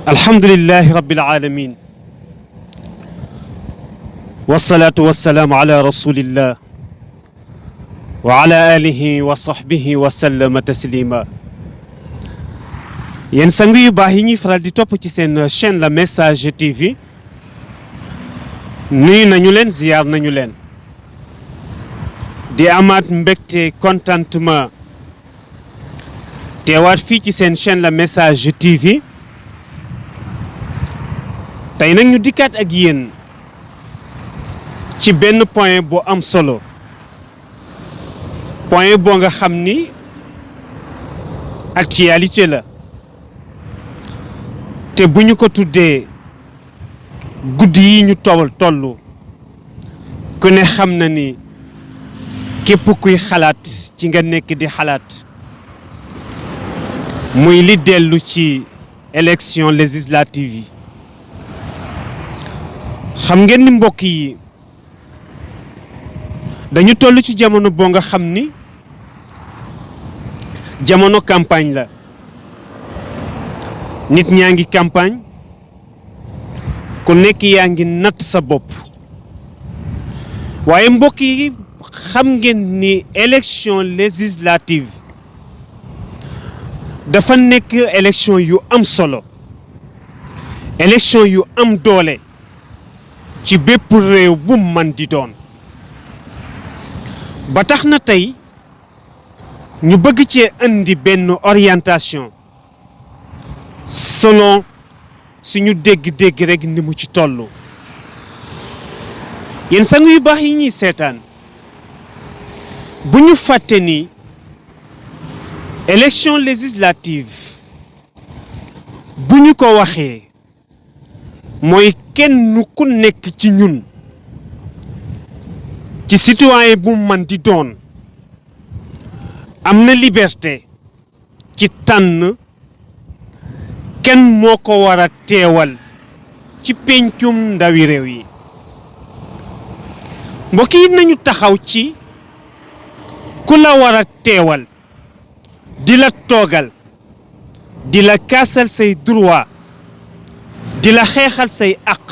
alhamdulillahi rabbil alamin wassalatu wassalamu ala rasulillah wa ala alihi wa sahbihi wa sallama taslima yéen sang yu baax yi ñuy faral di topp ci seen chaîne la message TV nuyu nañu leen ziyaar nañu leen di amaat mbégte contentement teewaat fii ci seen chaîne la message TV tey nag ñu dikkaat ak yéen ci benn point bu am solo point boo nga xam ni actualité la te bu ñu ko tuddee guddi yi ñu tollu ku ne xam na ni képp kuy xalaat ci nga nekk di xalaat muy li dellu ci élection législative yi xam ngeen ni mbokk yi dañu toll ci jamono boo nga xam ni jamono campagne la nit ñaa ngi campagne ku nekk yaa ngi natt sa bopp waaye mbokk yi xam ngeen ni élection législative dafa nekk élection yu am solo élection yu am doole ci bépp réew bu man di doon ba tax na tey ñu bëgg cee indi benn orientation selon suñu dégg-dégg rek ni mu ci tollu yéen sang yu baax yi ñuy seetaan bu ñu fàtte ni élection législative bu ñu ko waxee mooy kenn ku nekk ci ñun ci citoyen bu man di doon am na liberté ci tànn kenn moo ko war a teewal ci pencum ndawi réew yi mbokk yi nañu taxaw ci ku la war a teewal di la toogal di la kaasal say droit di la xeexal say àq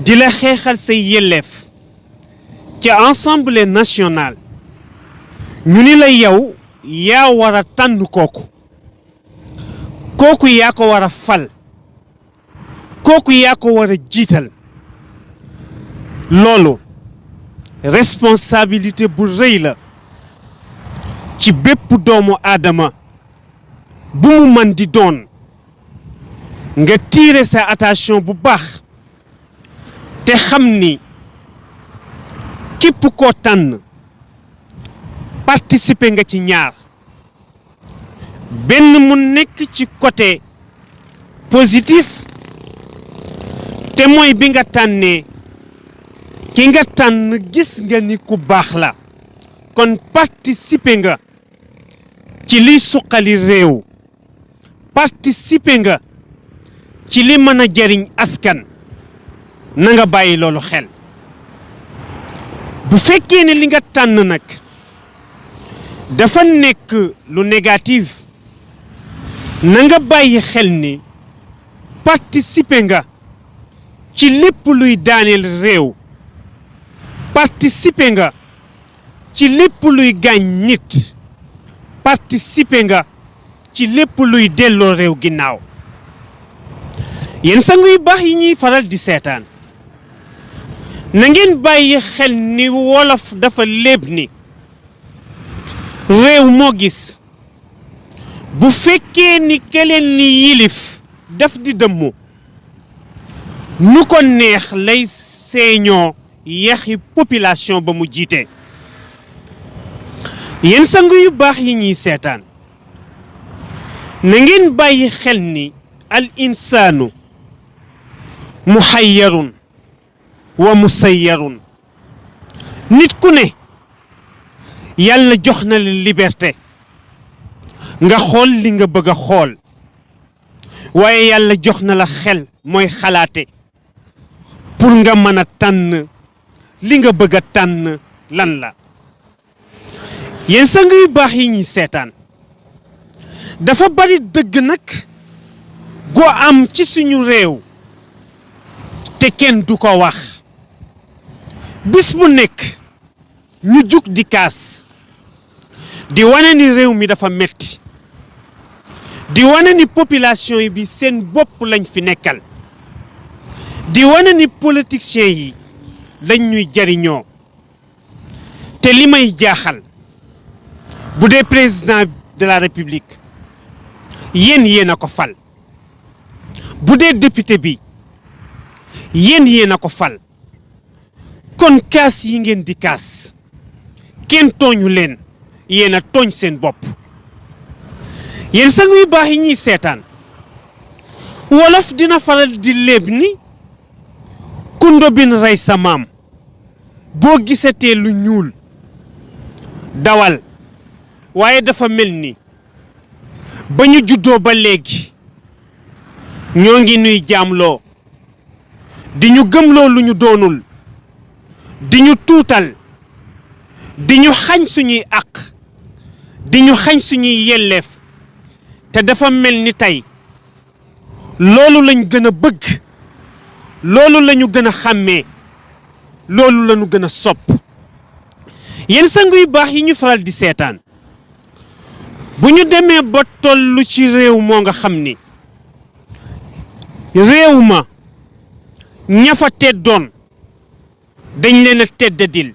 di la xeexal say yelleef ci Assemblée nationale ñu ni la yow yaa war a tànn kooku yaa ko war a fal kooku yaa ko war a jiital loolu responsabilité bu rëy la ci bépp doomu aadama bu mu man di doon nga tirer sa attention bu baax te xam ni képp koo tànn participer nga ci ñaar benn mu nekk ci côté positif te mooy bi nga tànnee ki nga tànn gis nga ni ku baax la kon participer nga ci liy suqali réew participer nga ci li mën a jariñ askan na nga bàyyi loolu xel bu fekkee ne li nga tànn nag dafa nekk lu négatif na nga bàyyi xel ni participer nga ci lépp luy daaneel réew participer nga ci lépp luy gaañ nit participer nga ci lépp luy delloo réew ginnaaw yéen sang yu baax yi ñuy faral di seetaan na ngeen bàyyi xel ni wolof dafa léeb ni réew moo gis bu fekkee ni keleen ni yilif daf di dëmmu nu ko neex lay seeñoo yaxi population ba mu jiite yéen sang yu baax yi ñuy seetaan na ngeen bàyyi xel ni al insaanu muhayyarun wa musayyarun nit ku ne yàlla jox na la liberté nga xool li nga bëgg a xool waaye yàlla jox na la xel mooy xalaate pour nga mën a tànn li nga bëgg a tànn lan la yéen sang yu baax yi ñuy seetaan dafa bari dëgg nag gu am ci suñu réew te kenn du ko wax bis bu nekk ñu jug di kaas di wane ni réew mi dafa metti di wane ni population yi bi seen bopp lañ fi nekkal di wane ni politiciens yi lañ ñuy jariñoo te li may jaaxal bu dee président de la république yéen a ko fal bu dee député bi yéen a ko fal kon kaas yi ngeen di kaas kenn tooñu leen yéen a tooñ seen bopp yéen sang yu baax yi ñuy seetaan wolof dina faral di léeb ni ku ndobin rey sa maam boo gisatee lu ñuul dawal waaye dafa mel ni ba ñu juddoo ba léegi ñoo ngi nuy jaamloo di ñu gëmloo lu ñu doonul di ñu tuutal di ñu xañ suñuy àq di ñu xañ suñuy yelleef te dafa mel ni tey loolu lañ gën a bëgg loolu lañu gën a xàmmee loolu lañu gën a sopp yéen sang yu baax yi ñu faral di seetaan bu ñu demee ba tollu ci réew moo nga xam ni réew ma ña fa teddoon dañ leen a teddadil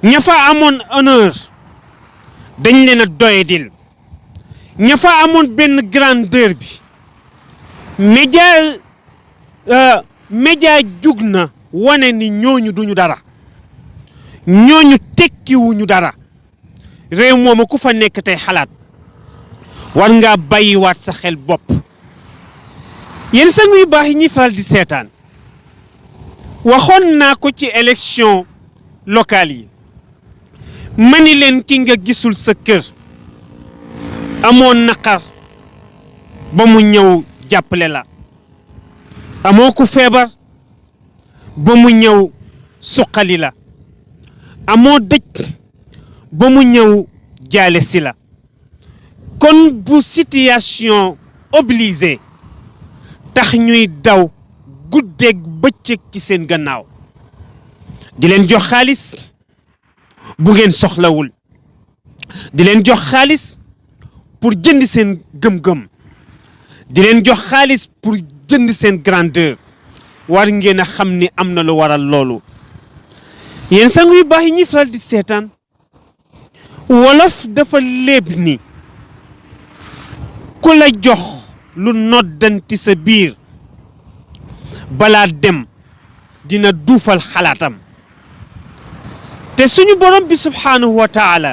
ña fa amoon honneur dañ leen a doyadil ña fa amoon benn grandeur bi média jug na wane ni ñooñu duñu dara ñooñu tekkiwuñu dara réew mooma ku fa nekk tey xalaat war ngaa bàyyiwaat sa xel bopp yéen sang yu baax yi ñuy faral di seetaan waxoon naa ko ci élection locale yi mani leen ki nga gisul sa kër amoon naqar ba mu ñëw jàppale la amoo ku feebar ba mu ñëw suqali la amoo dëj ba mu ñëw jaale si la kon bu situation obligée tax ñuy daw guddeeg bëccëg ci seen gannaaw di leen jox xaalis bu ngeen soxlawul di leen jox xaalis pour jënd seen gëm-gëm di leen jox xaalis pour jënd seen grandeur war ngeen a xam ni am na lu waral loolu yéen sang yu baax yi ñuy faral di seetaan wolof dafa léeb ni ku la jox lu noddanti sa biir balaa dem dina duufal xalaatam te suñu borom bi subhaanahu wa taala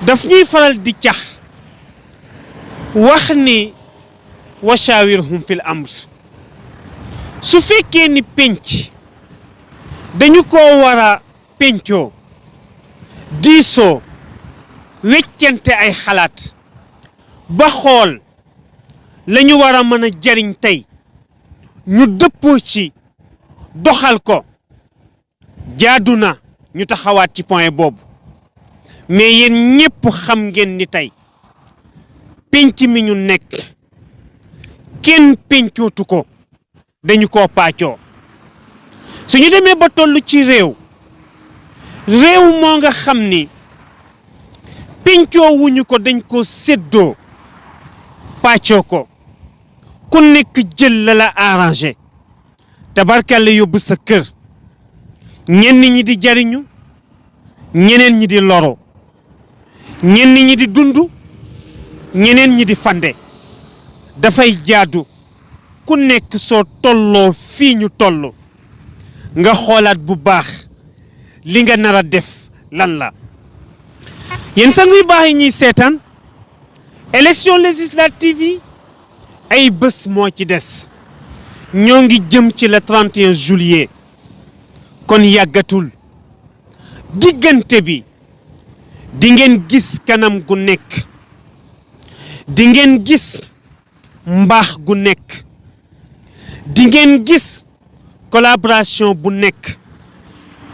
daf ñuy faral di cax wax ni wa shaawirhum fil amr su fekkee ni penc dañu ko war a pencoo diisoo weccante ay xalaat ba xool la ñu war a mën a jariñ tey ñu dëppoo ci doxal ko jaadu na ñu taxawaat ci point boobu mais yéen ñépp xam ngeen ni tey penc mi ñu nekk kenn pencootu ko dañu koo paccoo suñu demee ba toll ci réew moo nga xam ni pencoo wuñu ko dañ ko séddoo paccoo ko ku nekk jël la arrangé tabarkalla yóbbu sa kër ñenn ñi di jariñu ñeneen ñi di loro ñenn ñi di dund ñeneen ñi di fande dafay jaadu ku nekk soo tolloo fii ñu toll nga xoolaat bu baax li nga nar a def lan la yéen sang yu baax yi ñuy seetaan élection législative yi ay bés moo ci des ñoo ngi jëm ci le 31 juillet kon yàggatul diggante bi di ngeen gis kanam gu nekk di ngeen gis mbaax gu nekk di ngeen gis collaboration bu nekk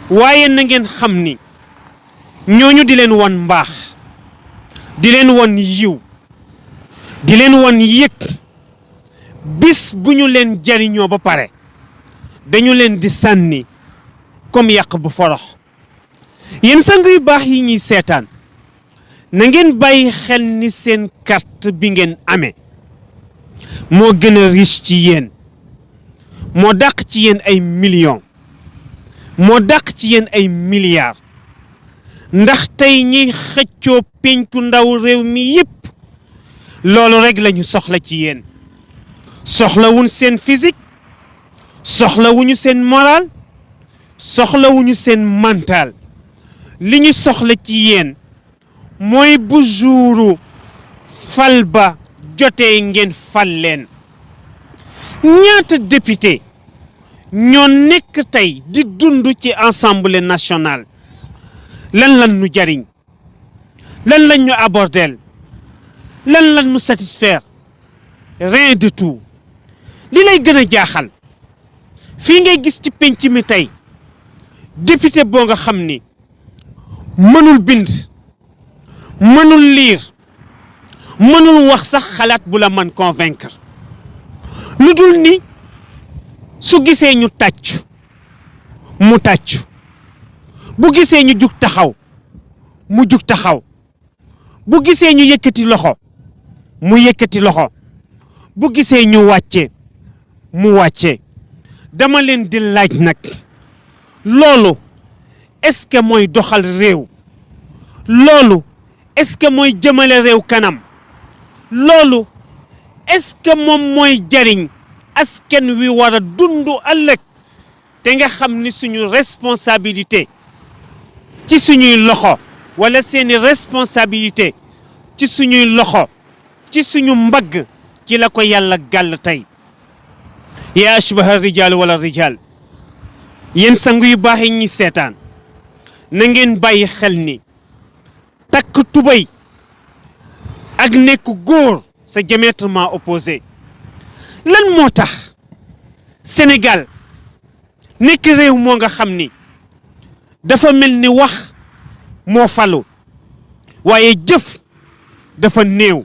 waaye na ngeen xam ni ñooñu di leen won mbaax di leen won yiw di leen won yëg bis bu ñu leen jariñoo ba pare dañu leen di sànni comme yàq bu forox yéen sang yu baax yi ñuy seetaan na ngeen bàyyi xel ni seen carte bi ngeen amee moo gën a riche ci yéen moo dàq ci yéen ay millions moo dàq ci yéen ay milliards ndax tey ñiy xëccoo penku ndaw réew mi yépp loolu rek lañu soxla ci yéen soxlawuñ seen physique soxlawuñu seen moral soxlawuñu seen mental li ñu soxla ci yéen mooy bu jouru fal ba jotee ngeen fal leen ñaata député ñoo nekk tey di dund ci Assemblée nationale lan lan nu jariñ lan lan ñu abordel lan lan nu satisfaire rien de tout li lay gën a jaaxal fii ngay gis ci penc mi tey député boo nga xam ni mënul bind mënul lire mënul wax sax xalaat bu la mën convaincre lu dul ni su gisee ñu tàcc mu tàcc bu gisee ñu jug taxaw mu jug taxaw bu gisee ñu yëkkati loxo mu yëkkati loxo bu gisee ñu wàcce mu wàcce dama leen di laaj nag loolu est-ce que mooy doxal réew loolu est-ce que mooy jëmale réew kanam loolu est-ce que moom mooy jariñ askan wi war a dund ëllëg te nga xam ni suñu responsabilité ci suñuy loxo wala seeni responsabilité ci suñuy loxo ci suñu mbagg ci la ko yàlla gàll tey yaa ashbaha rijal wala rijal yéen sang yu baax yi ñi seetaan na ngeen bàyyi xel ni takk tubay ak nekk góor c'est diamétralement opposé lan moo tax Sénégal nekk réew moo nga xam ni dafa mel ni wax moo falu waaye jëf dafa néew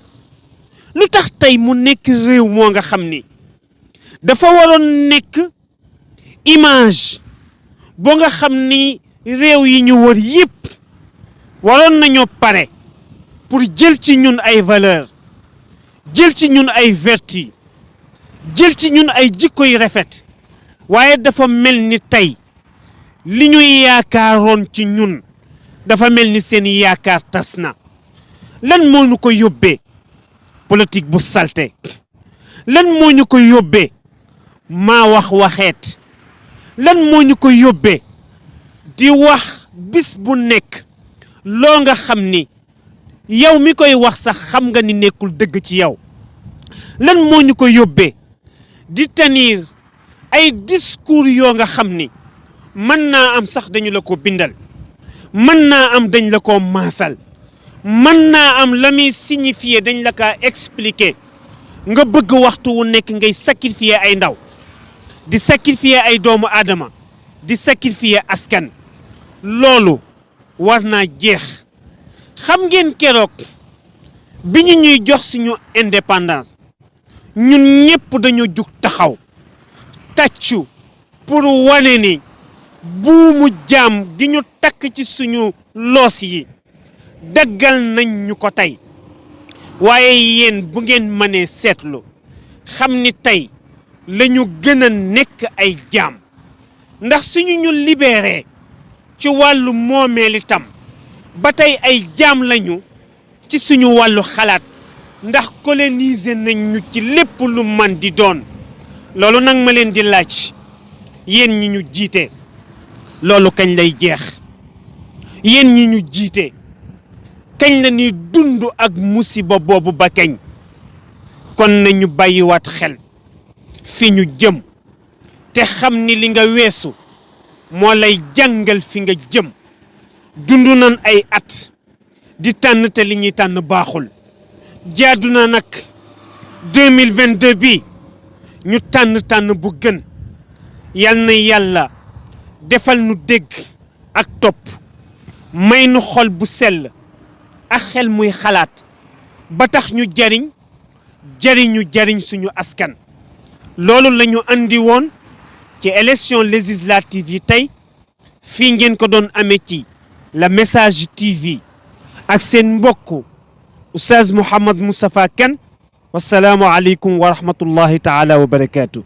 lu tax tey mu nekk réew moo nga xam ni dafa waroon nekk image boo nga xam ni réew yi ñu wër yépp waroon nañoo pare pour jël ci ñun ay valeur jël ci ñun ay vertu jël ci ñun ay jikko yu rafet waaye dafa mel ni tey li ñuy yaakaaroon ci ñun dafa mel ni seen yaakaar tas na lan moo ñu ko yóbbee politique bu salte lan moo ñu ko yóbbee maa wax waxeet lan moo ñu ko yóbbee di wax bis bu nekk loo nga xam ni yow mi koy wax sax xam nga ni nekkul dëgg ci yow lan moo ñu ko yóbbee di tenir ay discours yoo nga xam ni mën naa am sax dañu la ko bindal mën naa am dañ la ko maasal mën naa am la muy signifier dañ la kaa expliquer nga bëgg waxtu wu nekk ngay sacrifier ay ndaw di sacrifier ay doomu aadama di sacrifier askan loolu war naa jeex xam ngeen keroog bi ñu ñuy jox suñu indépendance ñun ñëpp dañoo jug taxaw tàccu pour wane ni buumu jaam gi ñu takk ci suñu loos yi daggal nañ ñu ko tey waaye yéen bu ngeen mënee seetlu xam ni tey la ñu gën a nekk ay jaam ndax suñu ñu libéré ci wàllu moomeel itam ba tey ay jaam lañu ci suñu wàllu xalaat ndax coloniser nañ ñu ci lépp lu man di doon loolu nag ma leen di laaj yéen ñi ñu jiite loolu kañ lay jeex yéen ñi ñu jiite kañ la ñuy dund ak musiba boobu ba kañ kon nañu bàyyiwaat xel fi ñu jëm te xam ni li nga weesu moo lay jàngal fi nga jëm dund nañ ay at di tànn te li ñuy tànn baaxul jaadu na nag 2022 bi ñu tànn bu gën yal na yàlla defal nu dégg ak topp may nu xol bu sell ak xel muy xalaat ba tax ñu jariñ suñu askan loolu lañu andi woon ci élection législative yi tey fii ngeen ko doon amee ci la message TV ak seen mbokk Oustaz Mouhamed Moustapha Kane wassalaamu aleykum wa rahmatullahi taala wa barakaatu.